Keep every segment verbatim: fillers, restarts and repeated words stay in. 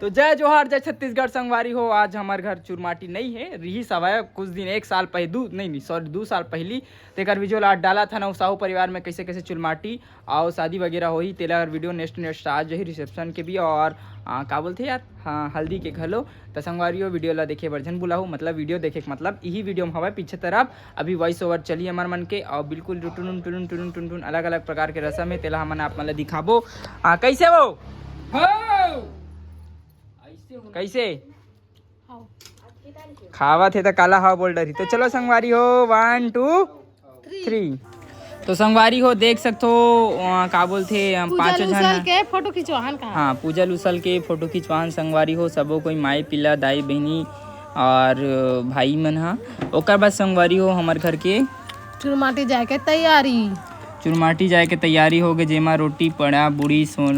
तो जय जोहार, जय छत्तीसगढ़ संगवारी हो। आज हमर घर चुरमाटी नहीं है, रिहिस हवय कुछ दिन, एक साल पहले, दू नहीं नहीं सॉरी दू साल पहली। तेकर वीडियो ला डाला था ना, साहू परिवार में कैसे कैसे चुरमाटी और शादी वगैरह होही, तेला वीडियो नेक्स्ट नेक्स्ट आज ही रिसेप्शन के भी और आ, का बोलथे यार, हाँ, हल्दी के घलो। त संगवारी हो, वीडियो ला देखे बर झन बुलाहू, मतलब वीडियो देखे के मतलब इही वीडियो में हवय पीछे तरफ। अभी वॉइस ओवर चली हमर मन के और बिल्कुल टुनुन टुनुन टुनुन टुनुन टुनुन अलग अलग प्रकार के रसम है, तेला हमन आप मन ला दिखाबो। आ, कैसे हो? कैसे? खावत हे त काला हाव बोल डरी। तो चलो संगवारी हो, वन टू थ्री। तो संगवारी हो, देख सकथो, अ, का बोलथे, अ, पूजा पांचों झन उसल ह-, के फोटो खिंचवाहन का। हाँ, पूजा उसल के फोटो खिंचवाहन संगवारी हो, सबो कोई माई पिला दाई बहिनी और भाई मन ह। ओकर बाद संगवारी हो, हमर घर के चुरमाटी जाए के तैयारी। चुरमाटी जाए के तैयारी हो गे, जेमा रोटी पड़ा, बूड़ी, सोन,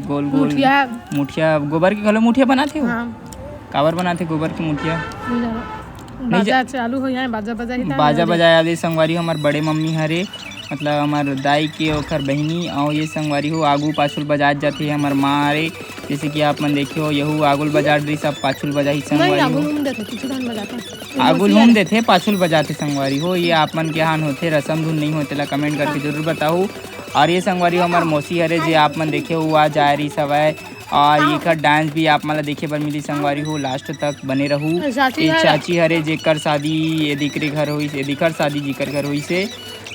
गोल गोल मुठिया। मुठिया, गोबर के घलो मुठिया बनाथे हो? हाँ। काबर बनाथे गोबर के मुठिया? नहीं जानो। नहीं जा- बाजा चालू हो जाए, बाजा बजाही त बाजा बजाए। अभी संगवारी हो, हमर बड़े मम्मी हरे, मतलब हमर दाई के ओखर बहिनी, और ये संगवारी हो आगू पाछुल बजात जाथे हमर माँ हरे। जैसे कि आप मन देखे हो, यहू आगुल बजात रही, सब पाछुल बजाही नहीं, संगवारी आगुल हो। घूम देथे, पीछू धान बजाथे। आगुल मसीहा घूम रे। देथे, पाछुल बजाथे संगवारी हो। ये आप मन के हान होथे, रसम धुन नहीं होथे ला कमेंट करके जरूर बताहू। और ये संगवारी हो हमर मौसी हरे, जे आप मन देखे हो, आ जा रही सवय। और एकर डांस भी आप मन ला देखे बर मिली संगवारी हो, लास्ट तक बने रहू। चाची ये हरे। चाची हरे, जेकर शादी ये दिकरे घर होइस, ये दिकर शादी जिकर घर होइस हे।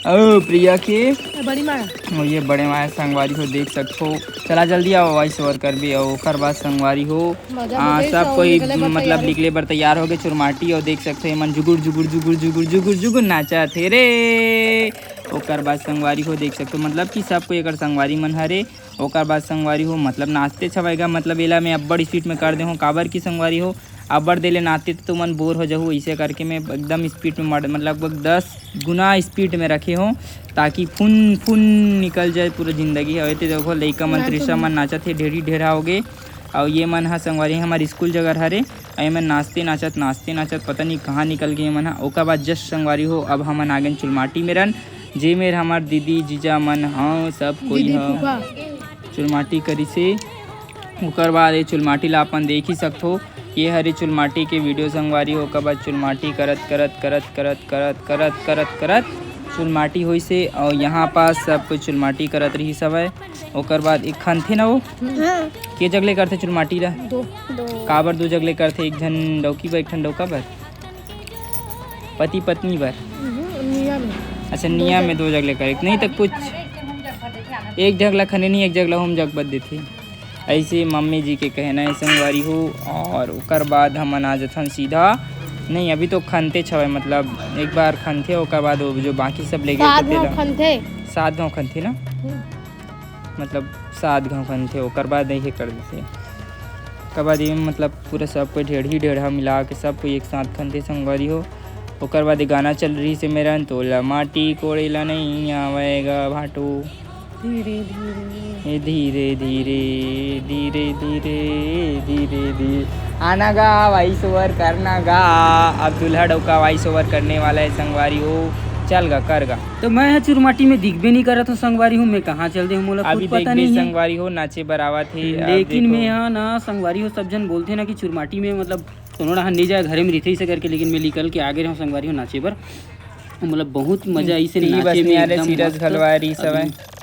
ओ प्रिया के ए, बड़ी माँ। ओ, ये बड़े माँ संगवारी हो, देख सकथो। चला जल्दी आओ, वॉइस ओवर करबे। और ओकर बाद संगवारी हो, मजा आ, मजा सब सब कोई निकले बर मतलब तैयार है। निकले बर तैयार हो गए चुरमाटी। और देख सकथो, एमन जुगुर जुगुर जुगुर जुगुर जुगुर जुगुर नाचत हे रे। ओकर बाद संगवारी हो, देख सकथो, मतलब कि सब कोई एकर संगवारी मन हरे। ओकर बाद संगवारी हो, मतलब नाचते छवाएगा, मतलब एला मैं अब्बड़ स्पीड में कर दे हूँ, काबर की संगवारी हो, अब्बड़ देले नाचते तो तुमन बोर हो जाहू। इसे करके मैं एकदम स्पीड में मड-, मतलब लगभग दस गुना स्पीड में रखे हूँ, ताकि फुन फुन निकल जाए पूरा जिंदगी। और एते देखो, लइका मन, त्रिशा मन नाचत हे, ढेरी ढेरा हो गए। और ये मन ह संगवारी हमारे स्कूल जगह हरे, और ये मन नाचते नाचत, नाचते नाचत पता नहीं कहाँ निकल गए ये मन ह। ओकर बाद जस्ट संगवारी हो, अब हमन आ गए चुलमाटी मेरन, जे मेर हमार दीदी जीजा मन ह, सब कोई दीदी ह फूफा। चुलमाटी करिसे। ओकर बाद ये चुलमाटी ला अपन देख ही सकथो। ये हरे चुलमाटी के वीडियो संगवारी हो। ओकर बाद चुलमाटी करत करत करत करत करत करत करत करत चुलमाटी होइसे। और यहाँ पास सब कोई चुलमाटी करत रही सवय। ओकर बाद एक खनथे ना वो, हाँ। के जगले करथे चुलमाटी ला? दो। दो। काबर दो जगले करथे? एक झन डौकी बर, एक ठन डौका बर? पति पत्नी बर? हम्म, निया में। अच्छा, निया में दो जगले करे। नहीं तो कुछ एक जगला खने नहीं, एक जगला हम जगबत देथे। ऐसे मम्मी जी के कहना है संगवारी हो। और ओकर बाद हमन आ जथन सीधा, नहीं, अभी तो खनते छवे, मतलब एक बार खनथे, ओकर बाद वो जो बाकी सब लेके सात तो तेला घाव खनथे। सात घाव खनथे ना, हम्म। मतलब सात घाव खनथे, ओकर बाद ये कर देथे। ओकर बाद ये मतलब पूरा सब कोई ढेढ़ी ढेढ़ा मिला के सब कोई एक साथ खनथे संगवारी हो। ओकर बाद ये गाना चल रही से मेरन, तोला माटी कोड़े ला नहीं आवेगा भाटो। धीरे धीरे। ए धीरे धीरे, धीरे धीरे, धीरे धीरे। आना गा, वॉइस ओवर करना गा। अब दूल्हा डौका वॉइस ओवर करने वाला है संगवारी हो। चल गा, कर गा। तो मैं ह चुरमाटी में दिखबे नहीं करत हूँ संगवारी हो, मैं कहाँ चल दे हूँ मोला खुद अभी पता देखबे नहीं है। संगवारी हो, नाचे बर आवत हे। अब लेकिन देखो। मैं यहाँ ना संगवारी हो, सब झन बोलथे ना कि चुरमाटी में मतलब कोनो डहर नहीं जाए, घरे में रहिथे इसे करके, लेकिन मैं निकल के आ गे रहूँ संगवारी हो नाचे बर। मतलब बहुत मजा आइसे पी नाचे बस में, नियारे एकदम सीरज मस्त। घलवा रही सब है।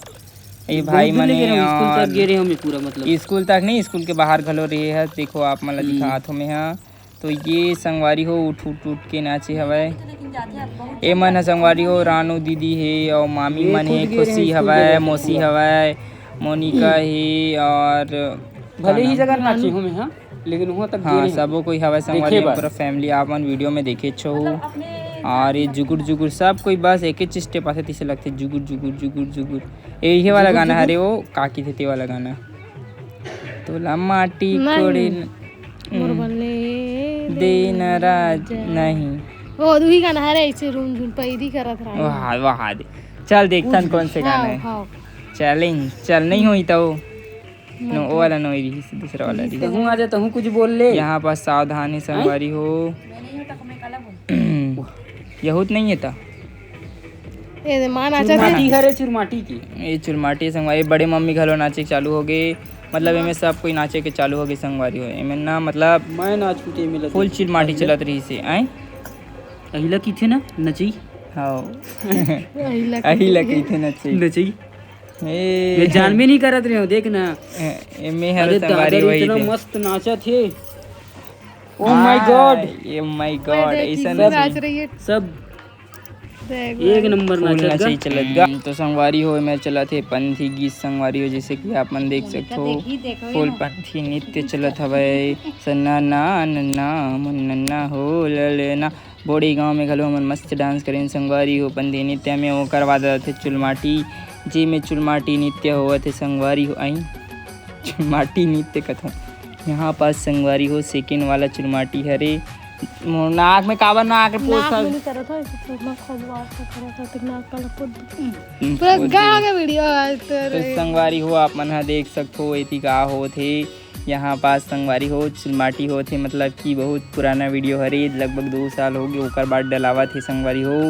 अभी ये बहुत भाई दूर ले मने गे रहूँ, स्कूल तक और गे रहे हूँ मैं पूरा, मतलब। स्कूल तक नहीं, स्कूल के बाहर घलो रहे है। देखो आप मन ला हम्म। दिखात हो मैं हा। तो ये संगवारी हो उठ उठ उठ के नाचे हवय। ए मन ह संगवारी हो रानू दीदी हे और मामी ये मन हे, खुद गे रहे खुशी स्कूल हवय, जगह मौसी पूरा। हवय, मोनिका हे और भले ही जगह नाचे हूँ मैं, हाँ, लेकिन वहाँ तक गे हाँ, रहे हूँ। सबो कोई हवय संगवारी देखे हो, बर। पूरा फैमिली आप मन वीडियो में देखे छो। और ये जुगुर जुगुर सब कोई बस एक ही चीज टेप आथे, तिसे लगथे जुगुर जुगुर जुगुर जुगुर। ए, ये वाला जुगुर गाना जुगुर। हरे वो काकी थे ते वाला गाना। तोला माटी नहीं। कोड़े न-, मोर हम्म। बल्ले दे दे नाराज नाराज। नहीं। ओ, दुही गाना हरे, ऐसे रूम झूम पैदी करत रहा। वाह, वाह दे। चल देखथन कौन से गाना हाँ, है। हाँ। चैलेंज, चल नहीं होई तो। मत नो, वो बोल। वाला नहीं रही, दूसरा वाला रही। तहूँ आ जा, तहूँ कुछ बोल ले। यहाँ पास सावधान है संगवारी हो। यहूत नहीं है ता। ए, दे माँ नाचत हे। चुरमाटी हरे, चुरमाटी की। ये चुरमाटी संगवारी, बड़े मम्मी घलो नाचे चालू हो गए। मतलब एमे सब कोई नाचे के चालू हो गए संगवारी हो। एमे ना मतलब मैं नाच कुटे मिलत फुल चिल माटी चलत रही से, आए? अहिला किथे ना नची। हाँ। अहिला अहिला किथे। किथे नची। नची। ए। ये जान भी नहीं करत रहे हो, देख ना। ए, ए, मैं हर अरे संगवारी दादा, वही इतना थे। मस्त नाचा थे। Oh my God। ये my God, ऐसा सब, नाच रही है। सब देख एक भाई। नंबर फुल नाचत गा। नचई चलत गा। हम्म, तो संगवारी हो, मैं चलत हे पंथी गीत संगवारी हो, जैसे कि आप मन देख सकथो, फुल पंथी नृत्य चलत हवय। सन्ना ना नन्ना मुन्नन्ना हो ललना। बोड़ी गांव में घलो हमन मस्त डांस करेन संगवारी हो पंथी नृत्य में। ओकर बाद आथे चुलमाटी, जे में चुलमाटी नृत्य होवत हे संगवारी हो। आई चुलमाटी नृत्य कथन। यहाँ पास संगवारी हो सेकेंड वाला चुलमाटी हरे। मोर नाक में काबर नाक रे पोत नाक में हवे? नहीं करत हो, ऐसे पूरा खुद वार से करत हो, तो नाक काला पोत दे। हम्म, पूरा पोत गा दे। के वीडियो आज तो तो रे। संगवारी हो, आप मन ह देख सकथो, एती का होत हे। यहाँ पास संगवारी हो, चुलमाटी होत हे, मतलब कि बहुत पुराना वीडियो हरे, लगभग दो साल हो गए, ओकर बाद डलावत हे संगवारी हो,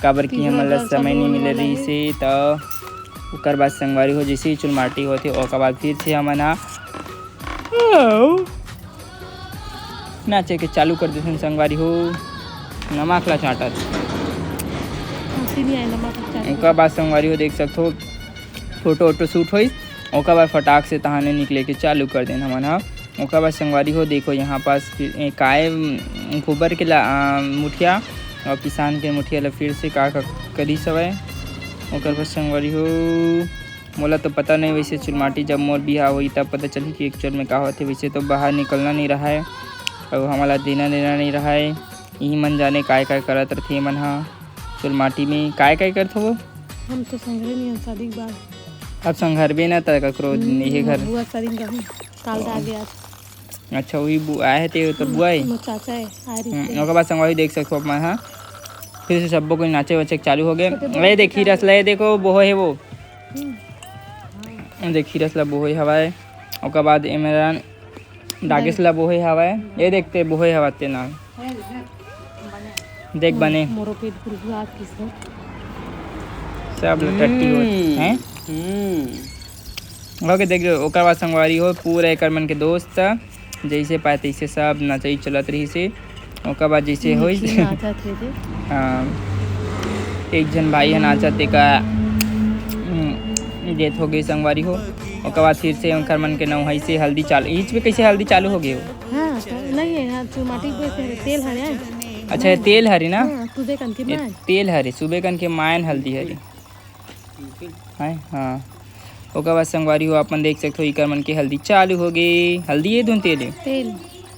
काबर कि तीसरा हमन ला बार समय चालू नहीं होने मिले वाला रहिस हे। हे, त ओकर बाद संगवारी हो, जैसे ही चुलमाटी होत हे, ओकर बाद फिर से हमन ह नाचे के चालू कर देथन संगवारी हो, नमक ला चाटत। हंसी नहीं आए नमक ला चाटत। ओकर बाद संगवारी हो देख सकथो, फोटो वोटो शूट होइस, ओकर बाद फटाक से तहाने निकले के चालू कर देन हमन ह। ओकर बाद संगवारी हो देखो यहाँ पास फिर, ए, काय, उम, गोबर के ला, आ, मुठिया और किसान के मुठिया ला फिर से का, का करिस हवय। ओकर बाद संगवारी हो मोला तो पता नहीं, वैसे चुलमाटी जब मोर बिहाव होही तब पता चलही कि एक्चुअल में का होथे। वैसे तो बाहर निकलना नहीं रहा है और हमला देना लेना नहीं रहा है। यही मन जाने काय काय करत रथे मन ह चुलमाटी में, काय काय करथो वो। हम तो संघरे नहीं हन शादी के बाद। अब संघरबे ना त ककरो हम्म, इहे घर। बुआ शादी में रहूं, काल दा गया। अच्छा, वही बु-, आए हे ते तो बुआ हे? मोर चाचा हे, आ रही हम्म, थे। ओकर बाद संगवारी देख सकथो आप मन ह, फिर से सब्बो कोई नाचे वाचे के चालू हो गए। छोटे बड़े ए देख, के हीरस ला, ए देखो, बोहे हे वो। हम्म। ए देख, हीरस ला बोहे हवाए। ओकर बाद इमरान डागेश ला बोहे हवाए। ए देखते बोहे हवा ते ना। देख बने। मोरो पेट गुड़गुड़ात किसे। सब लटट्टी होत हम्म। हैं? हम्म। ओके, देख लो, ओकर बाद संगवारी हो, पूरा एकर मन के दोस्त, जैसे पाए तैसे सब नचई चलत रहिस हे। ओकर बाद जैसे होइस, नाचत हे जे। हाँ, एक झन भाई ह नाचत, तेका, हम्म, डेथ हो गई संगवारी हो। ओकर बाद फिर से ओकर मन के नौहाई से हल्दी चालू, इच में कैसे हल्दी चालू हो गई हो? हाँ, तो नहीं है, यहाँ चुमाटी पे तेल हरे। अच्छा, ये तेल हरे ना? हाँ, सुबह कन के ये माय। तेल हरे, सुबह कन के मायन हल्दी हरे। है, हाँ। ओकर बाद संगवारी हो, अपन देख सकथो, इकर मन के हल्दी चालू हो गे। हल्दी ये धुन तेल हे? तेल।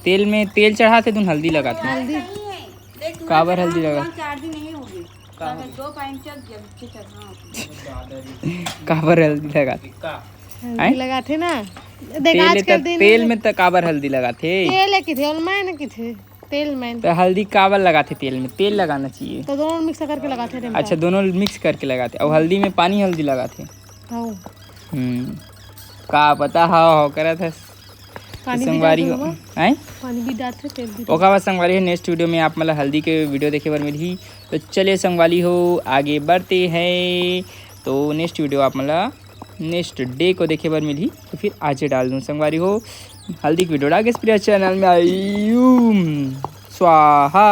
तेल में तेल चढ़ाथे धुन हल्दी लगाथे। हल्दी। काबर हल्दी लगा? चार दिन यही हो गई। का? दो पाइन चल गया, नीचे चढ़ना होता। काबर हल्दी लगाथे? हल्दी हैं? लगाथे ना। देख, तेल आजकल त, दिन तेल में में त काबर हल्दी लगाथे? तेल है किथे, और मैं ना किथे। तेल में। तो हल्दी काबर लगाथे तेल में? तेल लगाना चाहिए। तो दोनों मिक्स करके लगाथे रे। अच्छा, दोनों मिक्स करके लगाथे। और हल्दी में पानी हल्दी लगाथे। हाँ। हम्म। का पता, हाँ, हाँ, करत हस। पानी भी संगवारी डालथे हो। ओमा। हैं? पानी भी डालथे, तेल भी डालथे। ओकर बाद संगवारी हो, नेक्स्ट वीडियो में आप मन ला हल्दी के वीडियो देखे बर मिलही। तो चलिए संगवारी हो, आगे बढ़ते हैं। तो नेक्स्ट वीडियो आप मन ला नेक्स्ट डे को देखे बर मिलही, तो फिर आज ही डाल दूँ संगवारी हो। हल्दी की वीडियो डाल के प्रिया चैनल में आई हूँ। स्वाहा।